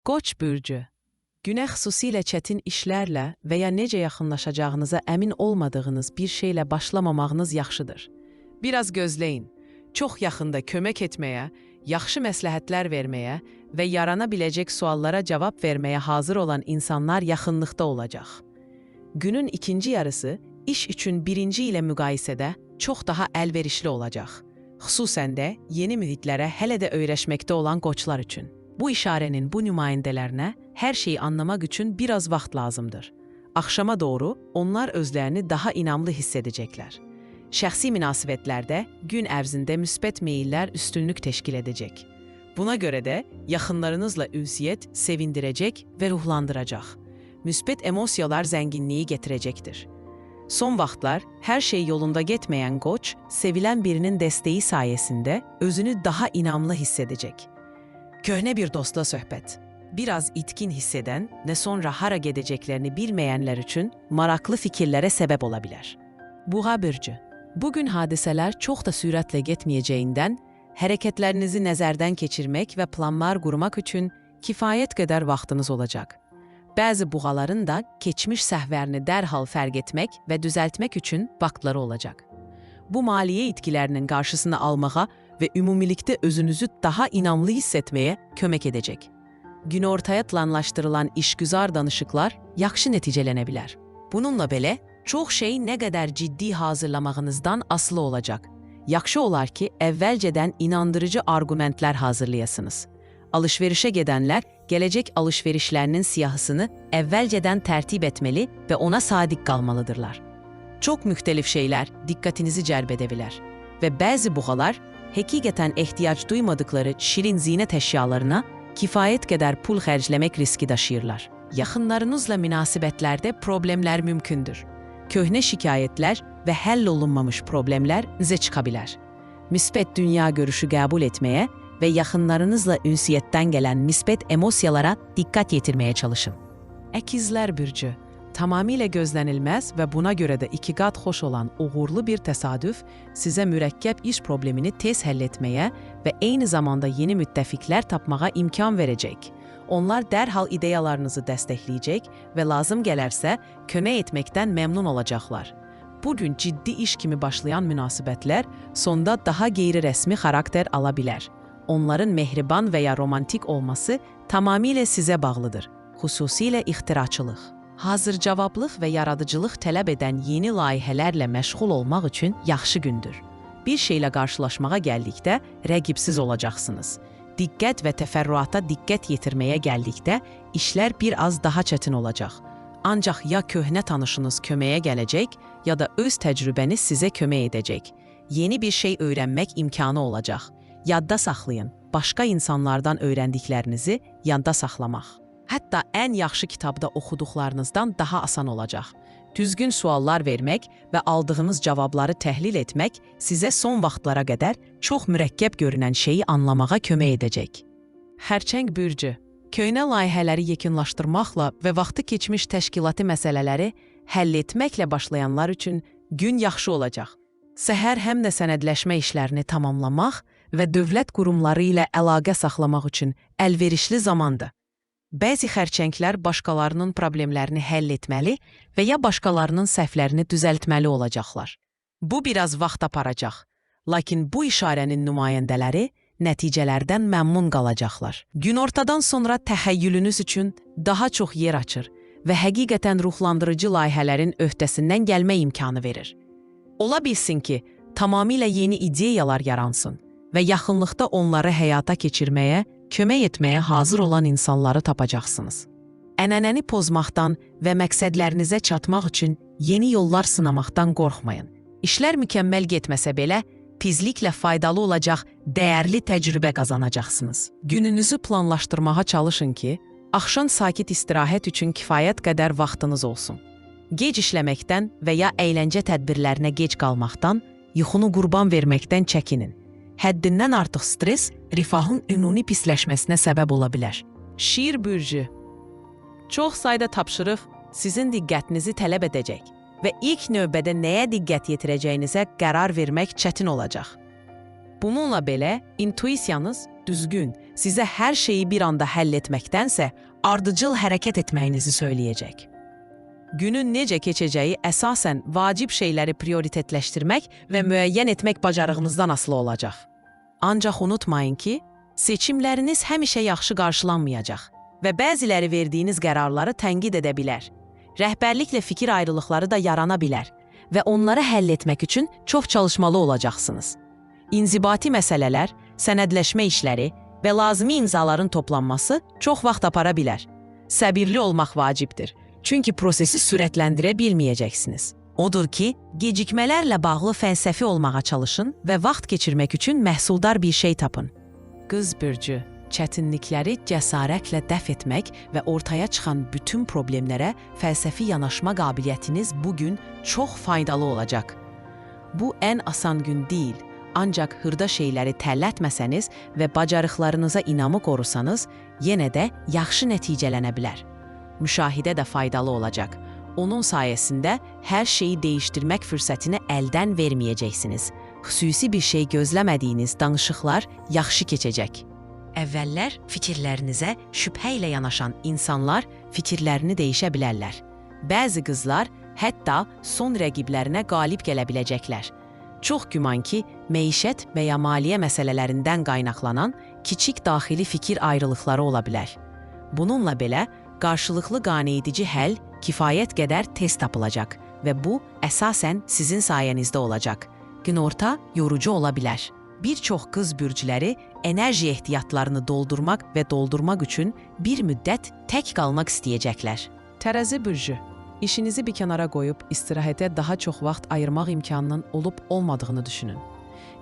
Qoç bürcü. Günə xüsusilə çətin işlərlə və ya necə yaxınlaşacağınıza əmin olmadığınız bir şeylə başlamamağınız yaxşıdır. Biraz gözləyin. Çox yaxında kömək etməyə, yaxşı məsləhətlər verməyə və yarana biləcək suallara cavab verməyə hazır olan insanlar yaxınlıqda olacaq. Günün ikinci yarısı iş üçün birinci ilə müqayisədə çox daha əlverişli olacaq. Xüsusən də yeni mühitlərə hələ də öyrəşməkdə olan qoçlar üçün. Bu işarənin bu nümayəndələrinə hər şeyi anlamaq üçün biraz vaxt lazımdır. Axşama doğru onlar özlərini daha inamlı hiss edəcəklər. Şəxsi münasibətlərdə gün ərzində müsbət meyillər üstünlük təşkil edəcək. Buna görə də yaxınlarınızla ünsiyyət sevindirəcək və ruhlandıracaq. Müsbət emosiyalar zənginliyi gətirəcəkdir. Son vaxtlar hər şey yolunda getməyən qoç, sevilən birinin dəstəyi sayəsində özünü daha inamlı hiss edəcək. Köhnə bir dostla söhbət. Biraz itkin hiss edən və sonra hara gedəcəklərini bilməyənlər üçün maraqlı fikirlərə səbəb ola bilər. Buğa bürcü. Bugün hadisələr çox da sürətlə getməyəcəyindən hərəkətlərinizi nəzərdən keçirmək və planlar qurmaq üçün kifayət qədər vaxtınız olacaq. Bəzi buğaların da keçmiş səhvlərini dərhal fərq etmək və düzəltmək üçün vaxtları olacaq. Bu maliyyə itkilərinin qarşısını almağa və ümumilikdə özünüzü daha inamlı hiss etməyə kömək edəcək. Günortaya planlaşdırılan işgüzar danışıqlar yaxşı nəticələnə bilər. Bununla belə, çox şey nə qədər ciddi hazırlamağınızdan asılı olacaq. Yaxşı olar ki, əvvəlcədən inandırıcı arqumentlər hazırlayasınız. Alışverişə gedənlər gələcək alışverişlərinin siyahısını əvvəlcədən tərtib etməli və ona sadiq qalmalıdırlar. Çox müxtəlif şeylər diqqətinizi cəlb edə bilər və bəzi buğalar həqiqətən ehtiyac duymadıkları şirin zinət əşyalarına kifayət qədər pul xərcləmək riski daşıyırlar. Yaxınlarınızla münasibətlərdə problemlər mümkündür. Köhnə şikayətlər və həll olunmamış problemlər üzə çıxa bilər. Müsbət dünya görüşü qəbul etməyə və yaxınlarınızla ünsiyyətdən gələn müsbət emosiyalara diqqət yetirməyə çalışın. Əkizlər bürcü. Tamamilə gözlənilməz və buna görə də iki qat xoş olan uğurlu bir təsadüf sizə mürəkkəb iş problemini tez həll etməyə və eyni zamanda yeni müttəfiqlər tapmağa imkan verəcək. Onlar dərhal ideyalarınızı dəstəkləyəcək və lazım gələrsə kömək etməkdən məmnun olacaqlar. Bugün ciddi iş kimi başlayan münasibətlər sonda daha qeyri-rəsmi xarakter ala bilər. Onların mehriban və ya romantik olması tamamilə sizə bağlıdır, xüsusilə ixtiraçılıq. Hazır cavablıq və yaradıcılıq tələb edən yeni layihələrlə məşğul olmaq üçün yaxşı gündür. Bir şeylə qarşılaşmağa gəldikdə rəqibsiz olacaqsınız. Diqqət və təfərrüata diqqət yetirməyə gəldikdə işlər bir az daha çətin olacaq. Ancaq ya köhnə tanışınız köməyə gələcək, ya da öz təcrübəniz sizə kömək edəcək. Yeni bir şey öyrənmək imkanı olacaq. Yadda saxlayın, başqa insanlardan öyrəndiklərinizi yadda saxlamaq. Hətta ən yaxşı kitabda oxuduqlarınızdan daha asan olacaq. Düzgün suallar vermək və aldığınız cavabları təhlil etmək sizə son vaxtlara qədər çox mürəkkəb görünən şeyi anlamağa kömək edəcək. Xərçəng bürcü. Köhnə layihələri yekunlaşdırmaqla və vaxtı keçmiş təşkilati məsələləri həll etməklə başlayanlar üçün gün yaxşı olacaq. Səhər həm də sənədləşmə işlərini tamamlamaq və dövlət qurumları ilə əlaqə saxlamaq üçün əlverişli zamandır. Bəzi xərçənglər başqalarının problemlərini həll etməli və ya başqalarının səhvlərini düzəltməli olacaqlar. Bu biraz vaxt aparacaq. Lakin bu işarənin nümayəndələri nəticələrdən məmnun qalacaqlar. Günortadan sonra təxəyyülünüz üçün daha çox yer açır və həqiqətən ruhlandırıcı layihələrin öhdəsindən gəlmə imkanı verir. Ola bilsin ki, tamamilə yeni ideyalar yaransın və yaxınlıqda onları həyata keçirməyə, kömək etməyə hazır olan insanları tapacaqsınız. Ənənəni pozmaqdan və məqsədlərinizə çatmaq üçün yeni yollar sınamaqdan qorxmayın. İşlər mükəmməl getməsə belə, tezliklə faydalı olacaq dəyərli təcrübə qazanacaqsınız. Gününüzü planlaşdırmağa çalışın ki, axşam sakit istirahət üçün kifayət qədər vaxtınız olsun. Gec işləməkdən və ya əyləncə tədbirlərinə gec qalmaqdan, yuxunu qurban verməkdən çəkinin. Həddindən artıq stres rifahın ümumi pisləşməsinə səbəb ola bilər. Şir bürcü. Çox sayda tapşırıq sizin diqqətinizi tələb edəcək və ilk növbədə nəyə diqqət yetirəcəyinizə qərar vermək çətin olacaq. Bununla belə intuisiyanız düzgün, sizə hər şeyi bir anda həll etməkdənsə ardıcıl hərəkət etməyinizi söyləyəcək. Günün necə keçəcəyi əsasən vacib şeyləri prioritetləşdirmək və müəyyən etmək bacarığınızdan asılı olacaq. Ancaq unutmayın ki, seçimləriniz həmişə yaxşı qarşılanmayacaq və bəziləri verdiyiniz qərarları tənqid edə bilər. Rəhbərliklə fikir ayrılıqları da yarana bilər və onları həll etmək üçün çox çalışmalı olacaqsınız. İnzibati məsələlər, sənədləşmə işləri və lazımi imzaların toplanması çox vaxt apara bilər. Səbirli olmaq vacibdir. Çünki prosesi sürətləndirə bilməyəcəksiniz. Odur ki, gecikmələrlə bağlı fəlsəfi olmağa çalışın və vaxt keçirmək üçün məhsuldar bir şey tapın. Qız bürcü, çətinlikləri cəsarətlə dəf etmək və ortaya çıxan bütün problemlərə fəlsəfi yanaşma qabiliyyətiniz bu gün çox faydalı olacaq. Bu ən asan gün deyil, ancaq hırda şeyləri tərlətməsəniz və bacarıqlarınıza inamı qorusanız, yenə də yaxşı nəticələnə bilər. Müşahidə də faydalı olacaq. Onun sayəsində hər şeyi dəyişdirmək fürsətini əldən verməyəcəksiniz. Xüsusi bir şey gözləmədiyiniz danışıqlar yaxşı keçəcək. Əvvəllər fikirlərinizə şübhə ilə yanaşan insanlar fikirlərini dəyişə bilərlər. Bəzi qızlar hətta son rəqiblərinə qalib gələ biləcəklər. Çox güman ki, məişət və ya maliyyə məsələlərindən qaynaqlanan kiçik daxili fikir ayrılıqları ola bilər. Bununla belə, qarşılıqlı qaneedici həll kifayət qədər tez tapılacaq və bu əsasən sizin sayənizdə olacaq. Günorta yorucu ola bilər. Bir çox qız bürcləri enerji ehtiyatlarını doldurmaq və doldurmaq üçün bir müddət tək qalmaq istəyəcəklər. Tərəzi bürcü, işinizi bir kənara qoyub istirahətə daha çox vaxt ayırmaq imkanının olub olmadığını düşünün.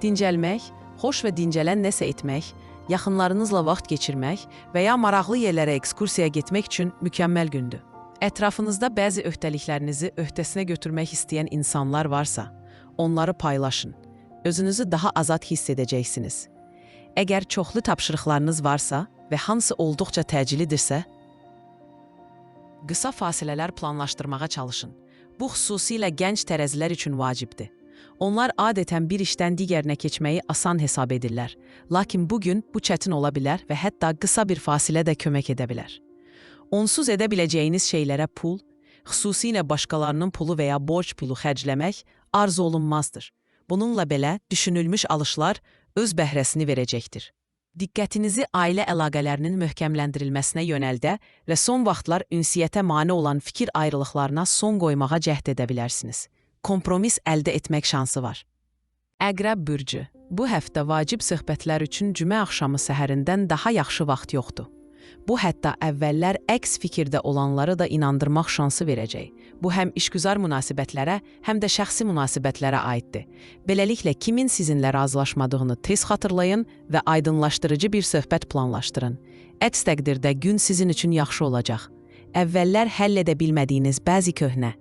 Dincəlmək, xoş və dincələn nəsə etmək, yaxınlarınızla vaxt keçirmək və ya maraqlı yerlərə ekskursiyaya getmək üçün mükəmməl gündür. Ətrafınızda bəzi öhdəliklərinizi öhdəsinə götürmək istəyən insanlar varsa, onları paylaşın. Özünüzü daha azad hiss edəcəksiniz. Əgər çoxlu tapşırıqlarınız varsa və hansı olduqca təcilidirsə, qısa fasilələr planlaşdırmağa çalışın. Bu xüsusilə gənc tərəzilər üçün vacibdir. Onlar adətən bir işdən digərinə keçməyi asan hesab edirlər. Lakin bugün bu çətin ola bilər və hətta qısa bir fasilə də kömək edə bilər. Onsuz edə biləcəyiniz şeylərə pul, xüsusilə başqalarının pulu və ya borc pulu xərcləmək arzu olunmazdır. Bununla belə düşünülmüş alışlar öz bəhrəsini verəcəkdir. Diqqətinizi ailə əlaqələrinin möhkəmləndirilməsinə yönəldə və son vaxtlar ünsiyyətə mane olan fikir ayrılıqlarına son qoymağa cəhd edə bilərsiniz. Kompromis əldə etmək şansı var. Əqrəb bürcü, bu həftə vacib söhbətlər üçün cümə axşamı səhərindən daha yaxşı vaxt yoxdur. Bu hətta əvvəllər əks fikirdə olanları da inandırmaq şansı verəcək. Bu həm işgüzar münasibətlərə, həm də şəxsi münasibətlərə aiddir. Beləliklə kimin sizinlə razılaşmadığını tez xatırlayın və aydınlaşdırıcı bir söhbət planlaşdırın. Əks təqdirdə gün sizin üçün yaxşı olacaq. Əvvəllər həll edə bilmədiyiniz bəzi köhnə,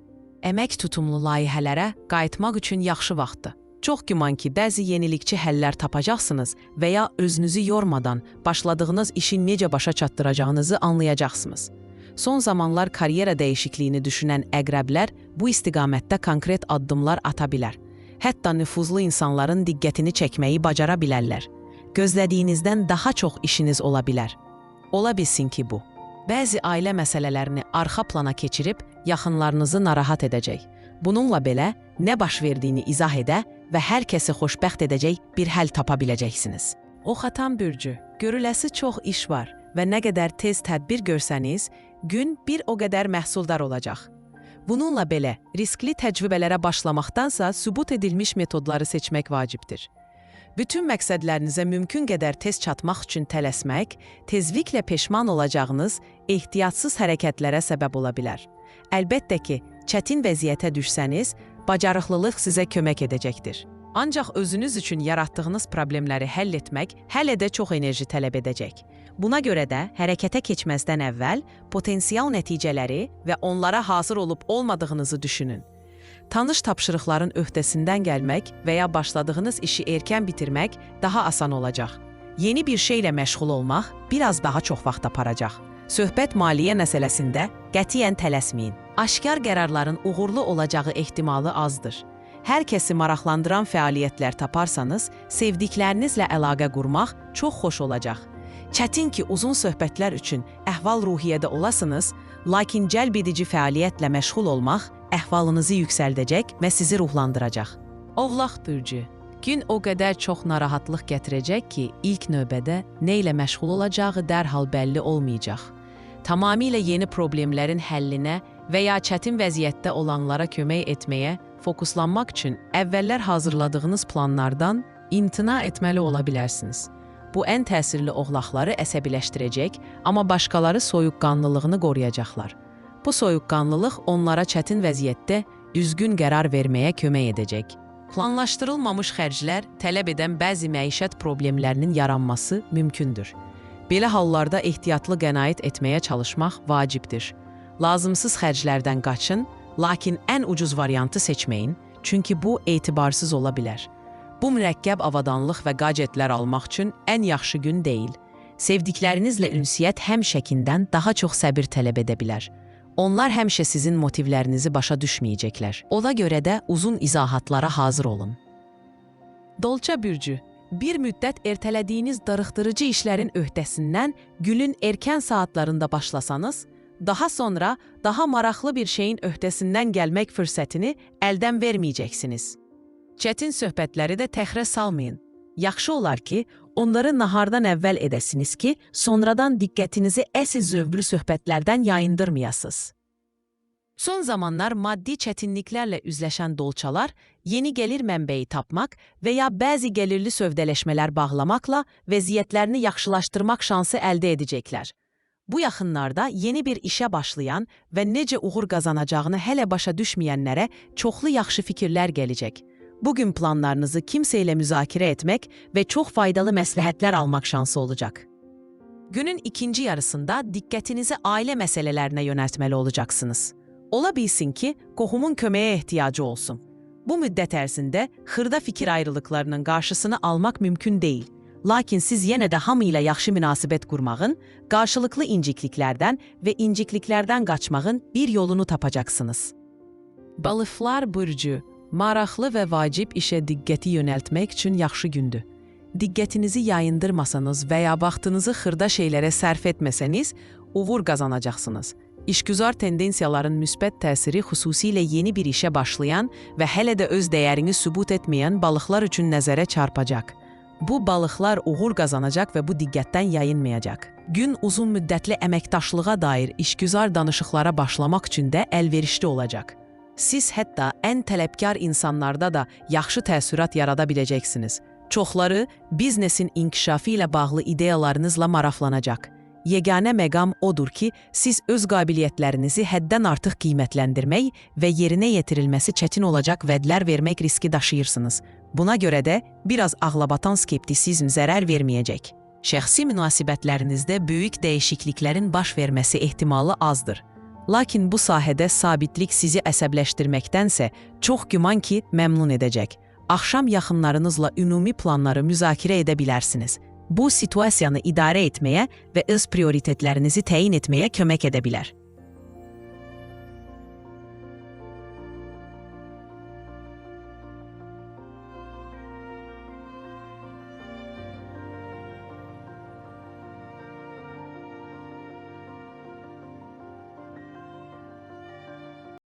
əmək tutumlu layihələrə qayıtmaq üçün yaxşı vaxtdır. Çox güman ki, bəzi yenilikçi həllər tapacaqsınız və ya özünüzü yormadan başladığınız işi necə başa çatdıracağınızı anlayacaqsınız. Son zamanlar karyera dəyişikliyini düşünən əqrəblər bu istiqamətdə konkret addımlar ata bilər. Hətta nüfuzlu insanların diqqətini çəkməyi bacara bilərlər. Gözlədiyinizdən daha çox işiniz ola bilər. Ola bilsin ki bu, bəzi ailə məsələlərini arxa plana keçirib yaxınlarınızı narahat edəcək. Bununla belə nə baş verdiyini izah edə və hər kəsi xoşbəxt edəcək bir həll tapa biləcəksiniz. Oxatan bürcü, görüləsi çox iş var və nə qədər tez tədbir görsəniz, gün bir o qədər məhsuldar olacaq. Bununla belə riskli təcrübələrə başlamaqdansa sübut edilmiş metodları seçmək vacibdir. Bütün məqsədlərinizə mümkün qədər tez çatmaq üçün tələsmək, tezliklə peşman olacağınız ehtiyatsız hərəkətlərə səbəb ola bilər. Əlbəttə ki, çətin vəziyyətə düşsəniz, bacarıqlılıq sizə kömək edəcəkdir. Ancaq özünüz üçün yaratdığınız problemləri həll etmək hələ də çox enerji tələb edəcək. Buna görə də hərəkətə keçməzdən əvvəl potensial nəticələri və onlara hazır olub olmadığınızı düşünün. Tanış tapşırıqların öhdəsindən gəlmək və ya başladığınız işi erkən bitirmək daha asan olacaq. Yeni bir şeylə məşğul olmaq biraz daha çox vaxt aparacaq. Söhbət maliyyə məsələsində qətiyyən tələsməyin. Aşkar qərarların uğurlu olacağı ehtimalı azdır. Hər kəsi maraqlandıran fəaliyyətlər taparsanız, sevdiklərinizlə əlaqə qurmaq çox xoş olacaq. Çətin ki, uzun söhbətlər üçün əhval-ruhiyyədə olasınız, lakin cəlb edici fəaliyyətlə məşğul olmaq əhvalınızı yüksəldəcək və sizi ruhlandıracaq. Oğlaq bürcü. Gün o qədər çox narahatlıq gətirəcək ki, ilk növbədə nə ilə məşğul olacağı dərhal bəlli olmayacaq. Tamamilə yeni problemlərin həllinə və ya çətin vəziyyətdə olanlara kömək etməyə fokuslanmaq üçün əvvəllər hazırladığınız planlardan imtina etməli ola bilərsiniz. Bu ən təsirli oğlaqları əsəbiləşdirəcək, amma başqaları soyuqqanlılığını qoruyacaqlar. Bu soyuqqanlılıq onlara çətin vəziyyətdə düzgün qərar verməyə kömək edəcək. Planlaşdırılmamış xərclər tələb edən bəzi məişət problemlərinin yaranması mümkündür. Belə hallarda ehtiyatlı qənaət etməyə çalışmaq vacibdir. Lazımsız xərclərdən qaçın, lakin ən ucuz variantı seçməyin, çünki bu etibarsız ola bilər. Bu mürəkkəb avadanlıq və gadgetlər almaq üçün ən yaxşı gün deyil. Sevdiklərinizlə ünsiyyət həmişəkindən daha çox səbir tələb edə bilər. Onlar həmişə sizin motivlərinizi başa düşməyəcəklər. Ona görə də uzun izahatlara hazır olun. Dolça bürcü. Bir müddət ertələdiyiniz darıxdırıcı işlərin öhdəsindən günün erkən saatlarında başlasanız, daha sonra daha maraqlı bir şeyin öhdəsindən gəlmək fürsətini əldən verməyəcəksiniz. Çətin söhbətləri də təxirə salmayın. Yaxşı olar ki, onları nahardan əvvəl edəsiniz ki, sonradan diqqətinizi əsl zövqlü söhbətlərdən yayındırmayasınız. Son zamanlar maddi çətinliklərlə üzləşən dolçalar yeni gəlir mənbəyi tapmaq və ya bəzi gəlirli sövdələşmələr bağlamaqla vəziyyətlərini yaxşılaşdırmaq şansı əldə edəcəklər. Bu yaxınlarda yeni bir işə başlayan və necə uğur qazanacağını hələ başa düşməyənlərə çoxlu yaxşı fikirlər gələcək. Bugün planlarınızı kimsə ilə müzakirə etmək və çox faydalı məsləhətlər almaq şansı olacaq. Günün ikinci yarısında diqqətinizi ailə məsələlərinə yönəltməli olacaqsınız. Ola bilsin ki, qohumun köməyə ehtiyacı olsun. Bu müddət ərzində xırda fikir ayrılıqlarının qarşısını almaq mümkün deyil. Lakin siz yenə də hamı ilə yaxşı münasibət qurmağın, qarşılıqlı incikliklərdən və incikliklərdən qaçmağın bir yolunu tapacaqsınız. Balıqlar bürcü, maraqlı və vacib işə diqqəti yönəltmək üçün yaxşı gündür. Diqqətinizi yayındırmasanız və ya vaxtınızı xırda şeylərə sərf etməsəniz, uğur qazanacaqsınız. İşgüzar tendensiyaların müsbət təsiri xüsusilə yeni bir işə başlayan və hələ də öz dəyərini sübut etməyən balıqlar üçün nəzərə çarpacaq. Bu balıqlar uğur qazanacaq və bu diqqətdən yayınmayacaq. Gün uzun müddətli əməkdaşlığa dair işgüzar danışıqlara başlamaq üçün də əlverişli olacaq. Siz hətta ən tələbkar insanlarda da yaxşı təəssürat yarada biləcəksiniz. Çoxları biznesin inkişafı ilə bağlı ideyalarınızla maraqlanacaq. Yeganə məqam odur ki, siz öz qabiliyyətlərinizi həddən artıq qiymətləndirmək və yerinə yetirilməsi çətin olacaq vədlər vermək riski daşıyırsınız. Buna görə də biraz ağlabatan skeptisizm zərər verməyəcək. Şəxsi münasibətlərinizdə böyük dəyişikliklərin baş verməsi ehtimalı azdır. Lakin bu sahədə sabitlik sizi əsəbləşdirməkdənsə çox güman ki, məmnun edəcək. Axşam yaxınlarınızla ümumi planları müzakirə edə bilərsiniz. Bu situasiyanı idarə etməyə və öz prioritetlərinizi təyin etməyə kömək edə bilər.